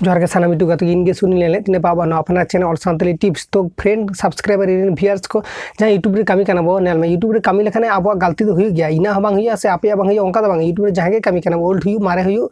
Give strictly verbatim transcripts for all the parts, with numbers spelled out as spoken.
ᱡᱚᱦᱟᱨ ᱜᱮ ᱥᱟᱱᱟᱢ YouTube ᱜᱟᱛᱮ ᱠᱚ, ᱤᱧ ᱜᱮ ᱥᱩᱱᱤᱞ ᱞᱮᱱᱮ ᱛᱤᱱᱟᱹ ᱯᱟᱵᱟ ᱱᱚᱣᱟ ᱟᱯᱱᱟᱨ ᱪᱮᱱᱮᱞ ᱚᱞ ᱥᱟᱱᱛᱟᱲᱤ ᱴᱤᱯᱥ᱾ ᱛᱚ ᱯᱷᱨᱮᱱᱰ, ᱥᱟᱵᱥᱠᱨᱟᱭᱵᱟᱨ, ᱤᱧ ᱨᱮᱱ ᱵᱷᱤᱭᱟᱨᱥ ᱠᱚ, ᱡᱟᱦᱟᱸᱭ YouTube ᱨᱮ ᱠᱟᱹᱢᱤ ᱠᱟᱱᱟ ᱵᱚ, ᱧᱮᱞ ᱢᱮ, YouTube ᱨᱮ ᱠᱟᱹᱢᱤ ᱞᱮᱠᱷᱟᱱ ᱟᱵᱚᱣᱟᱜ ᱜᱟᱞᱛᱤ ᱫᱚ ᱦᱩᱭᱩᱜ ᱜᱮᱭᱟ, ᱤᱧᱟᱹᱜ ᱦᱚᱸ ᱵᱟᱝ ᱦᱩᱭᱩᱜᱼᱟ ᱥᱮ ᱟᱯᱮᱭᱟᱜ ᱵᱟᱝ ᱦᱩᱭᱩᱜᱼᱟ, ᱚᱱᱠᱟ ᱫᱚ ᱵᱟᱝ᱾ YouTube ᱨᱮ ᱡᱟᱦᱟᱸᱭ ᱜᱮ ᱠᱟᱹᱢᱤ ᱠᱟᱱᱟ, old ᱦᱩᱭᱩᱜ, ᱢᱟᱨᱮ ᱦᱩᱭᱩᱜ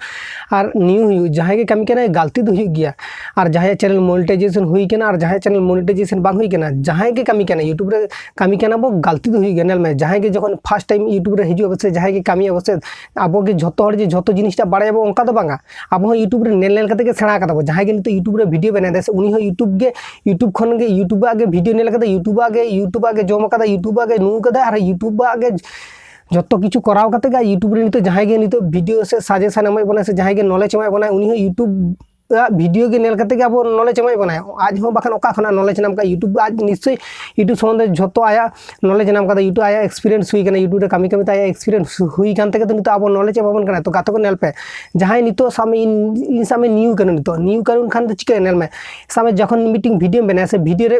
ᱟᱨ new ᱦᱩᱭᱩᱜ, ᱡᱟᱦᱟᱸᱭ ᱜᱮ ᱠᱟᱹᱢᱤ ᱠᱟᱱᱟ, ᱜᱟᱞᱛᱤ ᱫᱚ ᱦᱩᱭᱩᱜ ᱜᱮᱭᱟ᱾ ᱟᱨ ᱡᱟᱦᱟᱸᱭᱟᱜ ᱪᱮᱱᱮᱞ ᱢᱚᱱᱤᱴᱟᱭᱡᱮᱥᱚᱱ ᱦᱩᱭ ᱠᱟᱱᱟ ᱟᱨ ᱡᱟᱦᱟᱸᱭᱟᱜ ᱪᱮᱱᱮᱞ ᱢᱚᱱᱤᱴᱟᱭᱡᱮᱥᱚᱱ ᱵᱟᱝ ᱦᱩᱭ ᱠᱟᱱᱟ, ᱡᱟᱦᱟᱸᱭ ᱜᱮ ᱠᱟᱹᱢᱤ ᱠᱟᱱᱟ, YouTube ᱨᱮ ᱠᱟᱹᱢᱤ ᱠᱟᱱᱟ ᱵᱚ, ᱜᱟᱞᱛᱤ ᱫᱚ ᱦᱩᱭᱩᱜ ᱜᱮᱭᱟ᱾ ᱧᱮᱞ ᱢᱮ, ᱡᱟᱦᱟᱸᱭ ᱜᱮ ᱡᱚᱠᱷᱚᱱ first time YouTube ᱨᱮ ᱦᱤᱡᱩᱜ ᱟᱵᱚ ᱥᱮ ᱡᱟᱦᱟᱸᱭ ᱜᱮ ᱠᱟᱹᱢᱤᱭᱟ ᱵᱚ ᱥᱮ, ᱟᱵᱚ ᱜᱮ ᱡᱷᱚᱛᱚ ᱦᱚᱲ ᱡᱮ ᱡᱷᱚᱛᱚ ᱡᱤᱱᱤᱥᱴᱟ ᱵᱟᱲᱟᱭᱟᱵᱚ, ᱚᱱᱠᱟ ᱫᱚ ᱵᱟᱝᱟ᱾ ᱟᱵᱚ ᱦᱚᱸ YouTube ᱨᱮ ᱧᱮᱞ ᱧᱮᱞ ᱠᱟᱛᱮ ᱜᱮ ᱥᱮᱬᱟ ᱠᱟᱫᱟ ᱵᱚ᱾ ᱡᱟᱦᱟᱸᱭ ᱜᱮ ᱱᱤᱛᱚᱜ YouTube ᱨᱮ ᱵᱷᱤᱰᱤᱭᱳ ᱵᱮᱱᱟᱣ ᱮᱫᱟᱭ ᱥᱮ, ᱩᱱᱤ ᱦᱚᱸ YouTube ᱜᱮ, YouTube ᱠᱷᱚᱱ ᱜᱮ, YouTube ᱟᱜ ᱜᱮ ᱵᱷᱤᱰᱤᱭᱳ ᱧᱮᱞ ᱠᱟᱫᱟ, YouTube ᱟᱜ ᱜᱮ, YouTube ᱟᱜ ᱜᱮ ᱡᱚᱢ ᱠᱟᱫᱟ, YouTube ᱟᱜ ᱜᱮ ᱡᱚᱛᱚ ᱠᱤᱪᱷᱩ ᱠᱚᱨᱟᱣ ᱠᱟᱛᱮ ᱜᱮ YouTube ᱨᱮ ᱱᱤᱛᱚᱜ ᱡᱟᱦᱟᱸᱭ ᱜᱮ ᱱᱤᱛᱚᱜ ᱵᱷᱤᱰᱤᱭᱳ ᱥᱮ ᱥᱟᱡᱮᱥᱚᱱ ᱮᱢᱚᱜ ᱵᱚᱱᱟᱭ ᱥᱮ ᱡᱟᱦᱟᱸᱭ ᱜᱮ ᱱᱚᱞᱮᱡᱽ ᱮᱢᱚᱜ ᱵᱚᱱᱟᱭ, ᱩᱱᱤ ᱦᱚᱸ YouTube ᱟᱜ ᱵᱷᱤᱰᱤᱭᱳ ᱜᱮ ᱧᱮᱞ ᱠᱟᱛᱮ ᱜᱮ ᱟᱵᱚ ᱱᱚᱞᱮᱡᱽ ᱮᱢᱚᱜ ᱵᱚᱱᱟᱭ᱾ ᱟᱡ ᱦᱚᱸ ᱵᱟᱠᱷᱟᱱ ᱚᱠᱟ ᱠᱷᱚᱱᱟᱜ ᱱᱚᱞᱮᱡᱽ ᱧᱟᱢ ᱠᱟᱜᱼᱟ? YouTube, ᱟᱡ ᱱᱤᱥᱪᱳᱭ YouTube ᱥᱚᱢᱵᱚᱱᱫᱷᱮ ᱡᱷᱚᱛᱚ ᱟᱭᱟᱜ ᱱᱚᱞᱮᱡᱽ ᱧᱟᱢ ᱠᱟᱫᱟ, YouTube ᱟᱭᱟᱜ ᱮᱠᱥᱯᱤᱨᱤᱭᱮᱱᱥ ᱦᱩᱭ ᱠᱟᱱᱟ, YouTube ᱨᱮ ᱠᱟᱹᱢᱤ ᱠᱟᱹᱢᱤ ᱛᱮ ᱟᱭᱟᱜ ᱮᱠᱥᱯᱤᱨᱤᱭᱮᱱᱥ ᱦᱩᱭ ᱠᱟᱱ ᱛᱮᱜᱮ ᱛᱚ ᱱᱤᱛᱚᱜ ᱟᱵᱚ ᱱᱚᱞᱮᱡᱽ ᱮᱢᱟ ᱵᱚᱱ ᱠᱟᱱᱟ᱾ ᱛᱚ ᱜᱟᱛᱮ ᱠᱚ ᱧᱮᱞ ᱯᱮ, ᱡᱟᱦᱟᱸᱭ ᱱᱤᱛᱚᱜ ᱥᱟᱵ ᱢᱮ ᱤᱧ, ᱤᱧ ᱥᱟᱵ ᱢᱮ ᱱᱤᱭᱩ ᱠᱟᱹᱱᱟᱹᱧ, ᱱᱤᱛᱚᱜ ᱱᱤᱭᱩ ᱠᱟᱹᱱᱟᱹᱧ ᱠᱷᱟᱱ ᱫᱚ ᱪᱤᱠᱟᱹᱭᱟ? ᱧᱮᱞ ᱢᱮ, ᱥᱟᱵ ᱢᱮ ᱡᱚᱠᱷᱚᱱ ᱢᱤᱫᱴᱤᱝ ᱵᱷᱤᱰᱤᱭᱳᱢ ᱵᱮᱱᱟᱣᱟ ᱥᱮ, ᱵᱷᱤᱰᱤᱭᱳ ᱨᱮ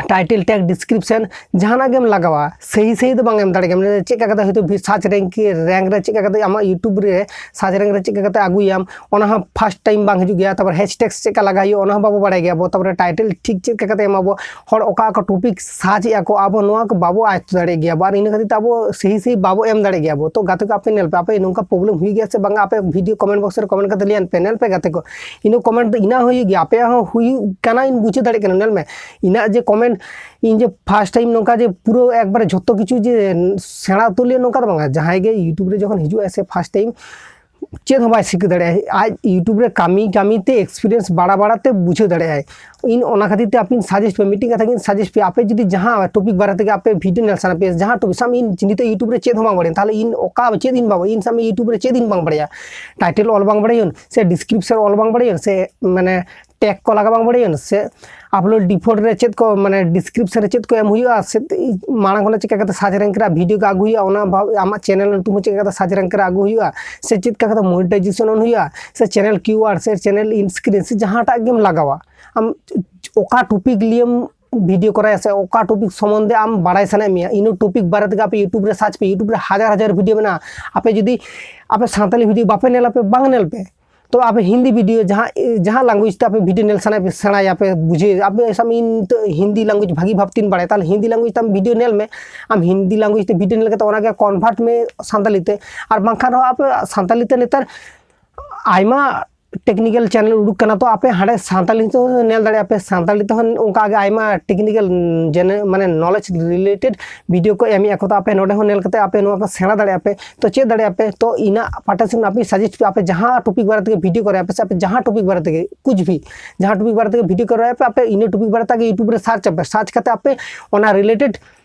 ᱴᱟᱭᱴᱮᱞ, ᱴᱮᱜᱽ, ᱰᱤᱥᱠᱨᱤᱯᱥᱚᱱ ᱡᱟᱦᱟᱱᱟᱜ ᱜᱮᱢ ᱞᱟᱜᱟᱣᱟ, ᱥᱟᱹᱦᱤ ᱥᱟᱹᱦᱤ ᱫᱚ ᱵᱟᱝ ᱮᱢ ᱫᱟᱲᱮᱭᱟᱜ ᱜᱮᱭᱟ᱾ ᱢᱟᱱᱮ ᱪᱮᱫ ᱞᱮᱠᱟ ᱠᱟᱛᱮ ᱦᱚᱭᱛᱳ ᱥᱟᱨᱪ ᱨᱮᱝᱠ, ᱨᱮᱝᱠ ᱨᱮ ᱪᱮᱫ ᱞᱮᱠᱟ ᱠᱟᱛᱮ ᱟᱢᱟᱜ YouTube ᱨᱮ ᱥᱟᱨᱪ ᱨᱮᱝᱠ ᱨᱮ ᱪᱮᱫ ᱞᱮᱠᱟ ᱠᱟᱛᱮ ᱟᱹᱜᱩᱭᱟᱢ, ᱚᱱᱟ ᱦᱚᱸ ᱯᱷᱟᱥᱴ ᱴᱟᱭᱤᱢ ᱵᱟᱝ ᱦᱤᱡᱩᱜ ᱜᱮᱭᱟ᱾ ᱛᱟᱨᱯᱚᱨ ᱦᱮᱥᱴᱮᱜᱽ ᱪᱮᱫ ᱞᱮᱠᱟ ᱞᱟᱜᱟᱣ ᱦᱩᱭᱩᱜᱼᱟ, ᱚᱱᱟ ᱦᱚᱸ ᱵᱟᱵᱚ ᱵᱟᱲᱟᱭ ᱜᱮᱭᱟ ᱟᱵᱚ᱾ ᱛᱟᱨᱯᱚᱨᱮ ᱴᱟᱭᱴᱮᱞ ᱴᱷᱤᱠ ᱪᱮᱫ ᱞᱮᱠᱟ ᱠᱟᱛᱮ ᱮᱢᱟᱵᱚ, ᱦᱚᱲ ᱚᱠᱟ ᱚᱠᱟ ᱴᱚᱯᱤᱠ ᱥᱟᱨᱪ ᱮᱫᱼᱟ ᱠᱚ, ᱟᱵᱚ ᱱᱚᱣᱟ ᱠᱚ ᱵᱟᱵᱚ ᱟᱭᱚᱛᱛᱚ ᱫᱟᱲᱮᱭᱟᱜ ᱜᱮᱭᱟ᱾ ᱟᱨ ᱤᱱᱟᱹ ᱠᱷᱟᱹᱛᱤᱨ ᱛᱮ ᱟᱵᱚ ᱥᱟᱹᱦᱤ ᱥᱟᱹᱦᱤ ᱵᱟᱵᱚ ᱮᱢ ᱫᱟᱲᱮᱭᱟᱜ ᱜᱮᱭᱟ ᱟᱵᱚ᱾ ᱛᱚ ᱜᱟᱛᱮ ᱠᱚ, ᱟᱯᱮ ᱧᱮᱞ ᱯᱮ, ᱟᱯᱮ ᱱᱚᱝᱠᱟ ᱯᱨᱚᱵᱞᱮᱢ ᱦᱩᱭᱩᱜ ᱜᱮᱭᱟ ᱥᱮ ᱵᱟᱝᱟ? ᱟᱯᱮ ᱵᱷᱤᱰᱤᱭᱳ ᱠᱚᱢᱮᱱᱴ ᱵᱚᱠᱥ ᱨᱮ ᱠᱚᱢᱮᱱᱴ ᱠᱟᱛᱮ ᱞᱟᱹᱭᱟᱱ ᱯᱮ᱾ ᱧᱮᱞ ᱯᱮ ᱜᱟᱛᱮ ᱠᱚ, ᱤᱱᱟᱹ ᱠᱚᱢᱮᱱᱴ ᱫᱚ ᱤᱱᱟᱹ ᱦᱩᱭᱩᱜ ᱜᱮᱭᱟ, ᱟᱯᱮᱭᱟᱜ ᱦᱚᱸ ᱦᱩᱭᱩᱜ ᱠᱟᱱᱟ, ᱤᱧ ᱵᱩᱡᱷᱟᱹᱣ ᱫᱟᱲᱮᱭᱟᱜ ᱠᱟᱱᱟ᱾ ᱧᱮᱞ ᱢᱮ, ᱤᱧᱟᱹᱜ ᱡᱮ ᱠᱚᱢᱮᱱᱴ, ᱤᱧ ᱡᱮ ᱯᱷᱟᱥᱴ ᱴᱟᱭᱤᱢ ᱱᱚᱝᱠᱟ ᱡᱮ ᱯᱩᱨᱟᱹ ᱮᱠᱵᱟᱨᱮ ᱡᱷᱚᱛᱚ ᱠᱤᱪᱷᱩ ᱡᱮ ᱥᱮᱬᱟ ᱩᱛᱟᱹᱨ ᱞᱮᱭᱟ, ᱱᱚᱝᱠᱟ ᱫᱚ ᱵᱟᱝᱟ᱾ ᱡᱟᱦᱟᱸᱭ ᱜᱮ YouTube ᱨᱮ ᱡᱚᱠᱷᱚᱱ ᱦᱤᱡᱩᱜᱼᱟᱭ ᱥᱮ ᱯᱷᱟᱥᱴ ᱴᱟᱭᱤᱢ, ᱪᱮᱫ ᱦᱚᱸ ᱵᱟᱭ ᱥᱤᱠᱟᱹ ᱫᱟᱲᱮᱭᱟᱜᱼᱟ᱾ ᱟᱡ YouTube ᱨᱮ ᱠᱟᱹᱢᱤ ᱠᱟᱹᱢᱤ ᱛᱮ ᱮᱠᱥᱯᱤᱨᱤᱭᱮᱱᱥ ᱵᱟᱲᱟ ᱵᱟᱲᱟ ᱛᱮ ᱵᱩᱡᱷᱟᱹᱣ ᱫᱟᱲᱮᱭᱟᱜᱼᱟᱭ᱾ ᱤᱧ ᱚᱱᱟ ᱠᱷᱟᱹᱛᱤᱨ ᱛᱮ ᱟᱯᱮᱧ ᱥᱟᱡᱮᱥᱴ ᱯᱮᱭᱟ, ᱢᱤᱫᱴᱤᱡ ᱠᱟᱛᱷᱟ ᱜᱤᱧ ᱥᱟᱡᱮᱥᱴ ᱯᱮᱭᱟ, ᱟᱯᱮ ᱡᱩᱫᱤ ᱡᱟᱦᱟᱸ ᱴᱚᱯᱤᱠ ᱵᱟᱨᱮ ᱛᱮᱜᱮ ᱟᱯᱮ ᱵᱷᱤᱰᱤᱭᱳ ᱧᱮᱞ ᱥᱟᱱᱟ ᱯᱮᱭᱟ, ᱡᱟᱦᱟᱸ ᱴᱚᱯᱤᱠ, ᱥᱟᱵ ᱢᱮ ᱤᱧ ᱱᱤᱛᱚᱜ YouTube ᱨᱮ ᱪᱮᱫ ᱦᱚᱸ ᱵᱟᱝ ᱵᱟᱲᱟᱭᱟ, ᱛᱟᱦᱚᱞᱮ ᱤᱧ ᱚᱠᱟ ᱪᱮᱫ ᱤᱧ ᱵᱟᱵᱟ, ᱤᱧ ᱥᱟᱵ ᱢᱮ YouTube ᱨᱮ ᱪᱮᱫ ᱤᱧ ᱵᱟᱝ ᱵᱟᱲᱟᱭᱟ, ᱴᱟᱭᱴᱮᱞ ᱚᱞ ᱵᱟᱝ ᱵᱟᱲᱟᱭᱟᱹᱧ ᱥᱮ ᱰᱤᱥᱠᱨᱤᱯᱥᱚᱱ ᱚᱞ ᱵᱟᱝ ᱵᱟᱲᱟᱭᱟᱹᱧ ᱥᱮ ᱢᱟᱱᱮ ᱴᱮᱜᱽ ᱠᱚ ᱞᱟᱜᱟᱣ ᱵᱟᱝ ᱵᱟᱲᱟᱭᱟᱹᱧ ᱥᱮ ᱟᱯᱞᱳᱰ ᱰᱤᱯᱷᱚᱞᱴ ᱨᱮ ᱪᱮᱫ ᱠᱚ, ᱢᱟᱱᱮ ᱰᱤᱥᱠᱨᱤᱯᱥᱚᱱ ᱨᱮ ᱪᱮᱫ ᱠᱚ ᱮᱢ ᱦᱩᱭᱩᱜᱼᱟ, ᱥᱮ ᱢᱟᱲᱟᱝ ᱠᱷᱚᱱᱟᱜ ᱪᱮᱫ ᱞᱮᱠᱟ ᱠᱟᱛᱮ ᱥᱟᱨᱪ ᱨᱮᱝᱠ ᱨᱮ ᱵᱷᱤᱰᱤᱭᱳ ᱠᱚ ᱟᱹᱜᱩ ᱦᱩᱭᱩᱜᱼᱟ, ᱚᱱᱟ ᱵᱷᱟᱵ-, ᱟᱢᱟᱜ ᱪᱮᱱᱮᱞ ᱧᱩᱛᱩᱢ ᱦᱚᱸ ᱪᱮᱫ ᱞᱮᱠᱟ ᱠᱟᱛᱮ ᱥᱟᱨᱪ ᱨᱮᱝᱠ ᱨᱮ ᱟᱹᱜᱩ ᱦᱩᱭᱩᱜᱼᱟ, ᱥᱮ ᱪᱮᱫ ᱞᱮᱠᱟ ᱠᱟᱛᱮ ᱢᱚᱱᱤᱴᱟᱭᱡᱮᱥᱚᱱ ᱚᱱ ᱦᱩᱭᱩᱜᱼᱟ, ᱥᱮ ᱪᱮᱱᱮᱞ ᱠᱤᱭᱩᱟᱨ ᱥᱮ ᱪᱮᱱᱮᱞ ᱤᱱ ᱥᱠᱨᱤᱱ ᱥᱮ ᱡᱟᱦᱟᱸᱴᱟᱜ ᱜᱮᱢ ᱞᱟᱜᱟᱣᱟ, ᱟᱢ ᱚᱠᱟ ᱴᱚᱯᱤᱠ ᱞᱤᱭᱮᱢ ᱵᱷᱤᱰᱤᱭᱳ ᱠᱚᱨᱟᱭᱟ ᱥᱮ ᱚᱠᱟ ᱴᱚᱯᱤᱠ ᱥᱚᱢᱚᱱᱫᱷᱮ ᱟᱢ ᱵᱟᱲᱟᱭ ᱥᱟᱱᱟᱭᱮᱫ ᱢᱮᱭᱟ, ᱤᱱᱟᱹ ᱴᱚᱯᱤᱠ ᱵᱟᱨᱮ ᱛᱮᱜᱮ ᱟᱯᱮ YouTube ᱨᱮ ᱥᱟᱨᱪ ᱯᱮ᱾ YouTube ᱨᱮ ᱦᱟᱡᱟᱨ ᱦᱟᱡᱟᱨ ᱵᱷᱤᱰᱤᱭᱳ ᱢᱮᱱᱟᱜᱼᱟ᱾ ᱟᱯᱮ ᱡᱩᱫᱤ ᱟᱯᱮ ᱥᱟᱱᱛᱟᱞᱤ ᱵᱷᱤᱰᱤᱭᱳ ᱵᱟᱯᱮ ᱧᱮᱞᱟ, ᱯᱮ ᱵᱟᱝ ᱧᱮᱞ ᱯᱮ, ᱛᱚ ᱟᱯᱮ ᱦᱤᱱᱫᱤ ᱵᱷᱤᱰᱤᱭᱳ ᱡᱟᱦᱟᱸ ᱡᱟᱦᱟᱸ ᱞᱮᱝᱜᱩᱭᱮᱡᱽ ᱛᱮ ᱟᱯᱮ ᱵᱷᱤᱰᱤᱭᱳ ᱧᱮᱞ ᱥᱟᱱᱟᱭᱮᱫ ᱯᱮ, ᱥᱮᱬᱟᱭᱟᱯᱮ, ᱵᱩᱡᱷᱟᱹᱣ ᱟᱯᱮ, ᱥᱟᱵ ᱢᱮ ᱤᱧ ᱱᱤᱛᱚᱜ ᱦᱤᱱᱫᱤ ᱞᱮᱝᱜᱩᱭᱮᱡᱽ ᱵᱷᱟᱹᱜᱤ ᱵᱷᱟᱵᱽ ᱛᱤᱧ ᱵᱟᱲᱟᱭᱟ, ᱛᱟᱦᱚᱞᱮ ᱦᱤᱱᱫᱤ ᱞᱮᱝᱜᱩᱭᱮᱡᱽ ᱛᱮ ᱟᱢ ᱵᱷᱤᱰᱤᱭᱳ ᱧᱮᱞ ᱢᱮ᱾ ᱟᱢ ᱦᱤᱱᱫᱤ ᱞᱮᱝᱜᱩᱭᱮᱡᱽ ᱛᱮ ᱵᱷᱤᱰᱤᱭᱳ ᱧᱮᱞ ᱠᱟᱛᱮ ᱚᱱᱟᱜᱮ ᱠᱚᱱᱵᱷᱟᱨᱴ ᱢᱮ ᱥᱟᱱᱛᱟᱞᱤ ᱛᱮ᱾ ᱟᱨ ᱵᱟᱝᱠᱷᱟᱱ ᱨᱮᱦᱚᱸ ᱟᱯᱮ ᱥᱟᱱᱛᱟᱞᱤ ᱛᱮ ᱱᱮᱛᱟᱨ ᱟᱭᱢᱟ ᱴᱮᱠᱱᱤᱠᱮᱞ ᱪᱮᱱᱮᱞ ᱩᱰᱩᱠ ᱠᱟᱱᱟ, ᱛᱚ ᱟᱯᱮ ᱦᱟᱸᱰᱮ ᱥᱟᱱᱛᱟᱞᱤ ᱛᱮᱦᱚᱸ ᱧᱮᱞ ᱫᱟᱲᱮᱭᱟᱜᱼᱟ ᱯᱮ, ᱥᱟᱱᱛᱟᱞᱤ ᱛᱮᱦᱚᱸ ᱚᱱᱠᱟ ᱜᱮ ᱟᱭᱢᱟ ᱴᱮᱠᱱᱤᱠᱮᱞ ᱡᱮᱱᱮ ᱢᱟᱱᱮ ᱱᱚᱞᱮᱡᱽ ᱨᱤᱞᱮᱴᱮᱰ ᱵᱷᱤᱰᱤᱭᱳ ᱠᱚ ᱮᱢᱮᱜᱼᱟ ᱠᱚ, ᱛᱚ ᱟᱯᱮ ᱱᱚᱰᱮ ᱦᱚᱸ ᱧᱮᱞ ᱠᱟᱛᱮ ᱟᱯᱮ ᱱᱚᱣᱟ ᱠᱚ ᱥᱮᱬᱟ ᱫᱟᱲᱮᱭᱟᱜᱼᱟ ᱯᱮ᱾ ᱛᱚ ᱪᱮᱫ ᱫᱟᱲᱮᱭᱟᱜᱼᱟ ᱯᱮ, ᱛᱚ ᱤᱧᱟᱹᱜ ᱯᱟᱦᱴᱟ ᱥᱮᱫ ᱟᱯᱮ ᱥᱟᱡᱮᱥᱴ ᱯᱮ, ᱟᱯᱮ ᱡᱟᱦᱟᱸ ᱴᱚᱯᱤᱠ ᱵᱟᱨᱮ ᱛᱮᱜᱮ ᱵᱷᱤᱰᱤᱭᱳ ᱠᱚᱨᱮ ᱟᱯᱮ ᱥᱮ ᱟᱯᱮ ᱡᱟᱦᱟᱸ ᱴᱚᱯᱤᱠ ᱵᱟᱨᱮ ᱛᱮᱜᱮ ᱠᱩᱪ ᱵᱷᱤ ᱡᱟᱦᱟᱸ ᱴᱚᱯᱤᱠ ᱵᱟᱨᱮ ᱛᱮᱜᱮ ᱵᱷᱤᱰᱤᱭᱳ ᱠᱚᱨᱮ ᱟᱯᱮ, ᱟᱯᱮ ᱤᱱᱟᱹ ᱴᱚᱯᱤᱠ ᱵᱟᱨᱮ ᱛᱮᱜᱮ ᱤᱭᱩᱴᱩᱵᱽ ᱨᱮ ᱥᱟᱨᱪ ᱟᱯᱮ, ᱥᱟᱨᱪ ᱠᱟᱛᱮ ᱟᱯᱮ ᱚᱱᱟ ᱨᱤᱞᱮᱴᱮᱰ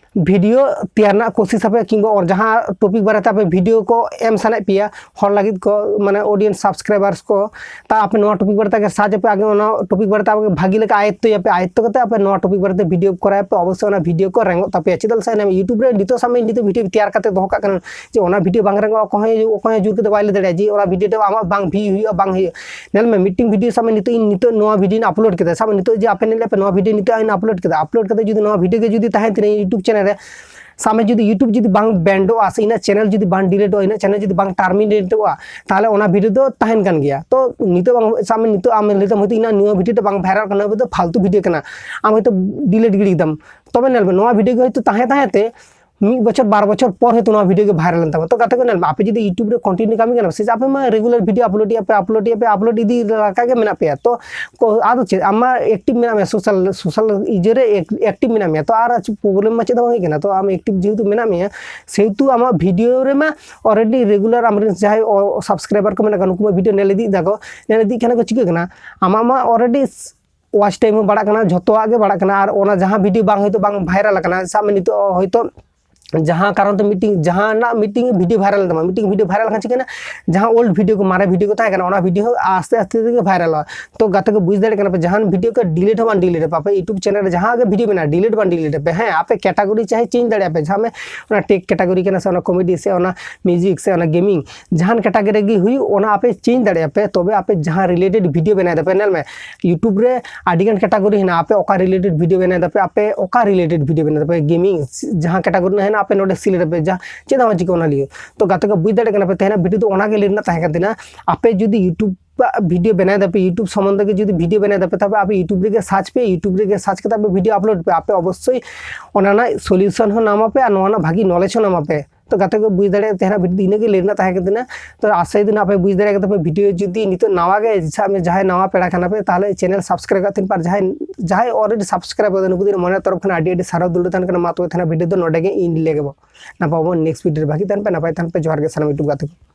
ᱵᱷᱤᱰᱤᱭᱳ ᱛᱮᱭᱟᱨ ᱨᱮᱱᱟᱜ ᱠᱳᱥᱤᱥ ᱟᱯᱮ, ᱠᱤᱝᱵᱟ ᱚᱱ- ᱡᱟᱦᱟᱸ ᱴᱚᱯᱤᱠ ᱵᱟᱨᱮᱛᱮ ᱟᱯᱮ ᱵᱷᱤᱰᱤᱭᱳ ᱠᱚ ᱮᱢ ᱥᱟᱱᱟᱭᱮᱫ ᱯᱮᱭᱟ ᱦᱚᱲ ᱞᱟᱹᱜᱤᱫ ᱠᱚ, ᱢᱟᱱᱮ ᱚᱰᱤᱭᱮᱱᱥ ᱥᱟᱵᱥᱠᱨᱟᱭᱵᱟᱨᱥ ᱠᱚ, ᱛᱟ ᱟᱯᱮ ᱱᱚᱣᱟ ᱴᱚᱯᱤᱠ ᱵᱟᱨᱮᱛᱮ ᱟᱜᱮ ᱥᱟᱨᱪ ᱟᱯᱮ, ᱟᱜᱮ ᱚᱱᱟ ᱴᱚᱯᱤᱠ ᱵᱟᱨᱮᱛᱮ ᱟᱯᱮ ᱵᱷᱟᱹᱜᱤ ᱞᱮᱠᱟ ᱟᱭᱚᱛᱛᱚᱭᱟᱯᱮ, ᱟᱭᱚᱛᱛᱚ ᱠᱟᱛᱮ ᱟᱯᱮ ᱱᱚᱣᱟ ᱴᱚᱯᱤᱠ ᱵᱟᱨᱮᱛᱮ ᱵᱷᱤᱰᱤᱭᱳ ᱠᱚᱨᱟᱣ ᱯᱮ, ᱚᱵᱚᱥᱥᱳᱭ ᱚᱱᱟ ᱵᱷᱤᱰᱤᱭᱳ ᱠᱚ ᱨᱮᱝᱜᱚᱜ ᱛᱟᱯᱮᱭᱟ᱾ ᱪᱮᱫᱟᱜ ᱥᱮ ᱤᱭᱩᱴᱩᱵᱽ ᱨᱮ ᱱᱤᱛᱚᱜ ᱥᱟᱵ ᱢᱮ ᱱᱤᱛᱚᱜ ᱵᱷᱤᱰᱤᱭᱳ ᱛᱮᱭᱟᱨ ᱠᱟᱛᱮ ᱫᱚᱦᱚ ᱠᱟᱜ ᱠᱟᱱᱟ, ᱡᱮ ᱚᱱᱟ ᱵᱷᱤᱰᱤᱭᱳ ᱵᱟᱝ ᱨᱮᱸᱜᱮᱡ ᱚᱠᱚᱭ ᱦᱚᱸ, ᱚᱠᱚᱭ ᱦᱚᱸ ᱡᱳᱨ ᱠᱟᱛᱮ ᱵᱟᱭ ᱞᱟᱹᱭ ᱫᱟᱲᱮᱭᱟᱜᱼᱟ ᱡᱮ ᱚᱱᱟ ᱵᱷᱤᱰᱤᱭᱳ ᱫᱚ ᱟᱢᱟᱜ ᱵᱟᱝ ᱵᱷᱤᱭᱩ ᱦᱩᱭᱩᱜᱼᱟ, ᱵᱟᱝ ᱦᱩᱭᱩᱜᱼᱟ᱾ ᱧᱮᱞ ᱢᱮ, ᱢᱤᱫᱴᱮᱱ ᱵᱷᱤᱰᱤᱭᱳ ᱥᱟᱵ ᱢᱮ ᱱᱤᱛᱚᱜ ᱤᱧ ᱱᱤᱛᱚᱜ ᱱᱚᱣᱟ ᱵᱷᱤᱰᱤᱭᱳᱧ ᱟᱯᱞᱳᱰ ᱠᱮᱫᱟ, ᱥᱟᱵ ᱢᱮ ᱱᱤᱛᱚᱜ ᱡᱮ ᱟᱯᱮ ᱧᱮᱞ ᱯᱮ ᱱᱚᱣᱟ ᱵᱷᱤᱰᱤᱭᱳ ᱱᱤᱛᱚᱜ ᱤᱧ ᱟᱯᱞᱳᱰ ᱠᱮᱫᱟ, ᱟᱯᱞᱳᱰ ᱠᱟᱛᱮ ᱡᱩᱫᱤ ᱱᱚᱣᱟ ᱵᱷᱤᱰᱤᱭᱳ ᱜᱮ ᱡᱩᱫᱤ ᱛᱟᱦᱮᱱ ᱛᱤᱧᱟ ᱤᱭᱩᱴᱩᱵᱽ ᱪᱮᱱᱮᱞ ᱨᱮ, ᱥᱟᱵ ᱢᱮ ᱡᱩᱫᱤ ᱤᱭᱩᱴᱩᱵᱽ ᱡᱩᱫᱤ ᱵᱟᱝ ᱵᱮᱱᱰᱚᱜᱼᱟ ᱥᱮ ᱤᱧᱟᱹᱜ ᱪᱮᱱᱮᱞ ᱡᱩᱫᱤ ᱵᱟᱝ ᱰᱤᱞᱤᱴᱚᱜᱼᱟ, ᱤᱧᱟᱹᱜ ᱪᱮᱱᱮᱞ ᱡᱩᱫᱤ ᱵᱟᱝ ᱴᱟᱨᱢᱤᱱᱮᱴᱚᱜᱼᱟ, ᱛᱟᱦᱚᱞᱮ ᱚᱱᱟ ᱵᱷᱤᱰᱤᱭᱳ ᱫᱚ ᱛᱟᱦᱮᱱ ᱠᱟᱱ ᱜᱮᱭᱟ᱾ ᱛᱚ ᱱᱤᱛᱚᱜ ᱵᱟᱝ, ᱥᱟᱵ ᱢᱮ ᱱᱤᱛᱚᱜ ᱟᱢ ᱞᱟᱹᱭ ᱛᱟᱢ ᱦᱚᱭᱛᱳ ᱤᱧᱟᱹᱜ ᱱᱤᱭᱟᱹ ᱵᱷᱤᱰᱤᱭᱳ ᱫᱚ ᱵᱟᱝ ᱵᱷᱟᱭᱨᱟᱞ ᱠᱟᱱᱟ, ᱱᱚᱣᱟ ᱫᱚ ᱯᱷᱟᱞᱛᱩ ᱵᱷᱤᱰᱤᱭᱳ ᱠᱟᱱᱟ, ᱟᱢ ᱦᱚᱭᱛᱳ ᱰᱤᱞᱤᱴ ᱜᱤᱰᱤ ᱠᱮᱫᱟᱢ᱾ ᱛᱚᱵᱮ ᱧᱮᱞ ᱢᱮ, ᱱᱚᱣᱟ ᱵᱷᱤᱰᱤᱭᱳ ᱜᱮ ᱦᱚᱭᱛᱳ ᱛᱟᱦᱮᱸ ᱛᱟᱦᱮᱸ ᱛᱮ ᱢᱤᱫ ᱵᱚᱪᱷᱚᱨ ᱵᱟᱨ ᱵᱚᱪᱷᱚᱨ ᱯᱚᱨ ᱦᱚᱭᱛᱳ ᱱᱚᱣᱟ ᱵᱷᱤᱰᱤᱭᱳ ᱜᱮ ᱵᱷᱟᱭᱨᱟᱞ ᱮᱱ ᱛᱟᱢᱟ᱾ ᱛᱚ ᱜᱟᱛᱮ ᱠᱚ ᱧᱮᱞ ᱢᱮ, ᱟᱯᱮ ᱡᱩᱫᱤ ᱤᱭᱩᱴᱩᱵᱽ ᱨᱮ ᱠᱚᱱᱴᱤᱱᱤᱭᱩ ᱠᱟᱹᱢᱤ ᱠᱟᱱᱟ ᱥᱮ ᱟᱯᱮ ᱢᱟ ᱨᱮᱜᱩᱞᱟᱨ ᱵᱷᱤᱰᱤᱭᱳ ᱟᱯᱞᱳᱰ ᱮᱫ ᱟᱯᱮ, ᱟᱯᱞᱳᱰ ᱮᱫ ᱟᱯᱮ, ᱟᱯᱞᱳᱰ ᱤᱫᱤ ᱞᱮᱠᱟ ᱜᱮ ᱢᱮᱱᱟᱜ ᱯᱮᱭᱟ᱾ ᱛᱚ ᱠᱚ-, ᱟᱫᱚ ᱪᱮᱫ, ᱟᱢ ᱢᱟ ᱮᱠᱴᱤᱵᱷ ᱢᱮᱱᱟᱜ ᱢᱮᱭᱟ, ᱥᱳᱥᱟᱞ, ᱥᱳᱥᱟᱞ ᱤᱭᱟᱹ ᱨᱮ ᱮᱠ-, ᱮᱠᱴᱤᱵᱷ ᱢᱮᱱᱟᱜ ᱢᱮᱭᱟ, ᱛᱚ ᱟᱨ ᱯᱨᱚᱵᱞᱮᱢ ᱢᱟ ᱪᱮᱫ ᱦᱚᱸ ᱵᱟᱝ ᱦᱩᱭᱩᱜ ᱠᱟᱱᱟ᱾ ᱛᱚ ᱟᱢ ᱮᱠᱴᱤᱵᱷ ᱡᱮᱦᱮᱛᱩ ᱢᱮᱱᱟᱜ ᱢᱮᱭᱟ, ᱥᱮᱦᱮᱛᱩ ᱟᱢᱟᱜ ᱵᱷᱤᱰᱤᱭᱳ ᱨᱮᱢᱟ ᱚᱞᱨᱮᱰᱤ ᱨᱮᱜᱩᱞᱟᱨ ᱟᱢᱨᱮᱱ ᱡᱟᱦᱟᱸᱭ ᱥᱟᱵᱥᱠᱨᱟᱭᱵᱟᱨ ᱠᱚ ᱢᱮᱱᱟᱜ ᱠᱚᱣᱟ, ᱱᱩᱠᱩ ᱢᱟ ᱵᱷᱤᱰᱤᱭᱳ ᱧᱮᱞ ᱤᱫᱤᱭᱮᱫ ᱛᱟᱠᱚ, ᱧᱮᱞ ᱤᱫᱤᱭᱮᱫ ᱠᱷᱟᱱ ᱠᱚ ᱪᱤᱠᱟᱹᱜ ᱠᱟᱱᱟ, ᱟᱢᱟᱜ ᱢᱟ ᱚᱞᱨᱮᱰᱤ ᱣᱟᱪ ᱴᱟᱭᱤᱢ ᱦᱚᱸ ᱵᱟᱲᱟᱜ ᱠᱟᱱᱟ, ᱡᱷᱚᱛᱚᱣᱟᱜ ᱜᱮ ᱵᱟᱲᱟᱜ ᱠᱟᱱᱟ᱾ ᱟᱨ ᱚᱱᱟ ᱡᱟᱦᱟᱸ ᱵᱷᱤᱰᱤᱭᱳ ᱵᱟᱝ ᱦᱚᱭᱛᱳ ᱵᱟᱝ ᱵᱷᱟᱭᱨᱟᱞ ᱟᱠᱟᱱᱟ, ᱥᱟᱵ ᱢᱮ ᱱᱤᱛᱚᱜ ᱦᱚᱭᱛᱳ ᱡᱟᱦᱟᱸ ᱠᱟᱨᱚᱱ ᱛᱮ ᱢᱤᱫᱴᱤᱝ, ᱡᱟᱦᱟᱱᱟᱜ ᱢᱤᱫᱴᱤᱝ ᱵᱷᱤᱰᱤᱭᱳ ᱵᱷᱟᱭᱨᱟᱞ ᱮᱱ ᱛᱟᱢᱟ, ᱢᱤᱫᱴᱤᱝ ᱵᱷᱤᱰᱤᱭᱳ ᱵᱷᱟᱭᱨᱟᱞ ᱞᱮᱠᱷᱟᱱ ᱪᱤᱠᱟᱹᱭᱮᱱᱟ, ᱡᱟᱦᱟᱸ ᱳᱞᱰ ᱵᱷᱤᱰᱤᱭᱳ ᱠᱚ, ᱢᱟᱨᱮ ᱵᱷᱤᱰᱤᱭᱳ ᱠᱚ ᱛᱟᱦᱮᱸ ᱠᱟᱱᱟ, ᱚᱱᱟ ᱵᱷᱤᱰᱤᱭᱳ ᱦᱚᱸ ᱟᱥᱛᱮ ᱟᱥᱛᱮ ᱛᱮᱜᱮ ᱵᱷᱟᱭᱨᱟᱞᱚᱜᱼᱟ᱾ ᱛᱚ ᱜᱟᱛᱮ ᱠᱚ ᱵᱩᱡᱽ ᱫᱟᱲᱮᱭᱟᱜ ᱠᱟᱱᱟ ᱯᱮ, ᱡᱟᱦᱟᱱ ᱵᱷᱤᱰᱤᱭᱳ ᱠᱚ ᱰᱤᱞᱤᱴ ᱦᱚᱸ ᱵᱟᱝ ᱰᱤᱞᱤᱴ ᱟᱯᱮ, ᱟᱯᱮ ᱤᱭᱩᱴᱩᱵᱽ ᱪᱮᱱᱮᱞ ᱨᱮ ᱡᱟᱦᱟᱸ ᱜᱮ ᱵᱷᱤᱰᱤᱭᱳ ᱢᱮᱱᱟᱜᱼᱟ, ᱰᱤᱞᱤᱴ ᱵᱟᱝ ᱰᱤᱞᱤᱴ ᱟᱯᱮ᱾ ᱦᱮᱸ, ᱟᱯᱮ ᱠᱮᱴᱟᱜᱚᱨᱤ ᱪᱟᱦᱮ ᱪᱮᱧᱡᱽ ᱫᱟᱲᱮᱭᱟᱜᱼᱟ ᱯᱮ, ᱥᱟᱵ ᱢᱮ ᱚᱱᱟ ᱴᱮᱠ ᱠᱮᱴᱟᱜᱚᱨᱤ ᱠᱟᱱᱟ ᱥᱮ ᱚᱱᱟ ᱠᱚᱢᱮᱰᱤ ᱥᱮ ᱚᱱᱟ ᱢᱤᱭᱩᱡᱤᱠ ᱥᱮ ᱚᱱᱟ ᱜᱮᱢᱤᱝ, ᱡᱟᱦᱟᱱ ᱠᱮᱴᱟᱜᱚᱨᱤ ᱜᱮ ᱦᱩᱭᱩᱜ, ᱚᱱᱟ ᱟᱯᱮ ᱪᱮᱧᱡᱽ ᱫᱟᱲᱮᱭᱟᱜᱼᱟ ᱯᱮ᱾ ᱛᱚᱵᱮ ᱟᱯᱮ ᱡᱟᱦᱟᱸ ᱨᱤᱞᱮᱴᱮᱰ ᱵᱷᱤᱰᱤᱭᱳ ᱵᱮᱱᱟᱣ ᱫᱟᱯᱮ, ᱧᱮᱞ ᱢᱮ, ᱤᱭᱩᱴᱩᱵᱽ ᱨᱮ ᱟᱹᱰᱤᱜᱟᱱ ᱠᱮᱴᱟᱜᱚᱨᱤ ᱦᱮᱱᱟᱜᱼᱟ, ᱟᱯᱮ ᱚᱠᱟ ᱨᱤᱞᱮᱴᱮᱰ ᱵᱷᱤᱰᱤᱭᱳ ᱵᱮᱱᱟᱣ ᱫᱟᱯᱮ, ᱟᱯᱮ ᱚᱠᱟ ᱨᱤᱞᱮᱴᱮᱰ ᱵᱷᱤᱰᱤᱭᱳ ᱵᱮᱱᱟᱣ ᱫᱟᱯᱮ, ᱜᱮᱢᱤᱝ ᱡᱟᱦᱟᱸ ᱠᱮᱴᱟᱜᱚᱨᱤ ᱨᱮᱱᱟᱜ ᱦᱮᱱᱟᱜᱼᱟ, ᱟᱯᱮ ᱱᱚᱰᱮ select ᱟᱯᱮ, ᱡᱟ ᱪᱮᱫ ᱦᱚᱸ ᱵᱟᱝ ᱪᱤᱠᱟᱹ ᱚᱱᱟ ᱞᱟᱹᱜᱤᱫ᱾ ᱛᱚ ᱜᱟᱛᱮ ᱠᱚ ᱵᱩᱡᱽ ᱫᱟᱲᱮᱭᱟᱜ ᱠᱟᱱᱟ ᱯᱮ, ᱛᱮᱦᱮᱧᱟᱜ video ᱫᱚ ᱚᱱᱟ ᱜᱮ ᱞᱟᱹᱭ ᱨᱮᱱᱟᱜ ᱛᱟᱦᱮᱸ ᱠᱟᱱ ᱛᱤᱧᱟ᱾ ᱟᱯᱮ ᱡᱩᱫᱤ YouTube ᱟᱜ video ᱵᱮᱱᱟᱣ ᱫᱟᱯᱮ, YouTube ᱥᱚᱢᱵᱚᱱᱫᱷᱮ ᱜᱮ ᱡᱩᱫᱤ video ᱵᱮᱱᱟᱣ ᱫᱟᱯᱮ, ᱛᱚᱵᱮ ᱟᱯᱮ YouTube ᱨᱮᱜᱮ search ᱯᱮ, YouTube ᱨᱮᱜᱮ search ᱠᱟᱛᱮ ᱟᱯᱮ video upload ᱯᱮ, ᱟᱯᱮ ᱚᱵᱚᱥᱥᱳᱭ ᱚᱱᱟ ᱨᱮᱱᱟᱜ solution ᱦᱚᱸ ᱧᱟᱢ ᱟᱯᱮ ᱟᱨ ᱱᱚᱣᱟ ᱨᱮᱱᱟᱜ ᱵᱷᱟᱜᱤ knowledge ᱦᱚᱸ ᱧᱟᱢ ᱟᱯᱮ᱾ ᱛᱚ ᱜᱟᱛᱮ ᱠᱚ ᱵᱩᱡᱽ ᱫᱟᱲᱮᱭᱟᱜ, ᱛᱮᱦᱮᱧᱟᱜ video ᱫᱚ ᱤᱱᱟᱹᱜ ᱜᱮ ᱞᱟᱹᱭ ᱨᱮᱱᱟᱜ ᱛᱟᱦᱮᱸ ᱠᱟᱱ ᱛᱤᱧᱟ᱾ ᱛᱚ ᱟᱥᱟᱭ ᱫᱤᱱ ᱟᱯᱮ ᱵᱩᱡᱽ ᱫᱟᱲᱮ ᱠᱟᱫᱟ ᱯᱮ, video ᱡᱩᱫᱤ ᱱᱤᱛᱚᱜ ᱱᱟᱣᱟ ᱜᱮ ᱥᱟᱵ ᱢᱮ ᱡᱟᱦᱟᱸᱭ ᱱᱟᱣᱟ ᱯᱮᱲᱟ ᱠᱟᱱᱟ ᱯᱮ, ᱛᱟᱦᱚᱞᱮ channel subscribe ᱠᱟᱜ ᱛᱤᱧ ᱯᱮ, ᱟᱨ ᱡᱟᱦᱟᱸᱭ, ᱡᱟᱦᱟᱸᱭ already subscribe ᱠᱟᱫᱟ ᱱᱩᱠᱩ ᱫᱚ ᱢᱚᱱᱮ ᱛᱚᱨᱚᱯ ᱠᱷᱚᱱ ᱟᱹᱰᱤ ᱟᱹᱰᱤ ᱥᱟᱨᱦᱟᱣ ᱫᱩᱞᱟᱹᱲ ᱛᱟᱦᱮᱱ ᱠᱟᱱᱟ᱾ ᱢᱟ ᱛᱚᱵᱮ ᱛᱮᱦᱮᱧᱟᱜ video ᱫᱚ ᱱᱚᱰᱮ ᱜᱮ ᱤᱧ ᱞᱟᱹᱭ ᱜᱮᱵᱚ᱾ ᱱᱟᱯᱟᱭ ᱵᱚᱱ next video ᱨᱮ ᱵᱷᱟᱜᱤ ᱛᱟᱦᱮᱱ ᱯᱮ, ᱱᱟᱯᱟᱭ ᱛᱟᱦᱮᱱ ᱯᱮ᱾ ᱡᱚᱦᱟᱨ ᱜᱮ ᱥᱟᱱᱟᱢ YouTube ᱜᱟᱛᱮ ᱠᱚ᱾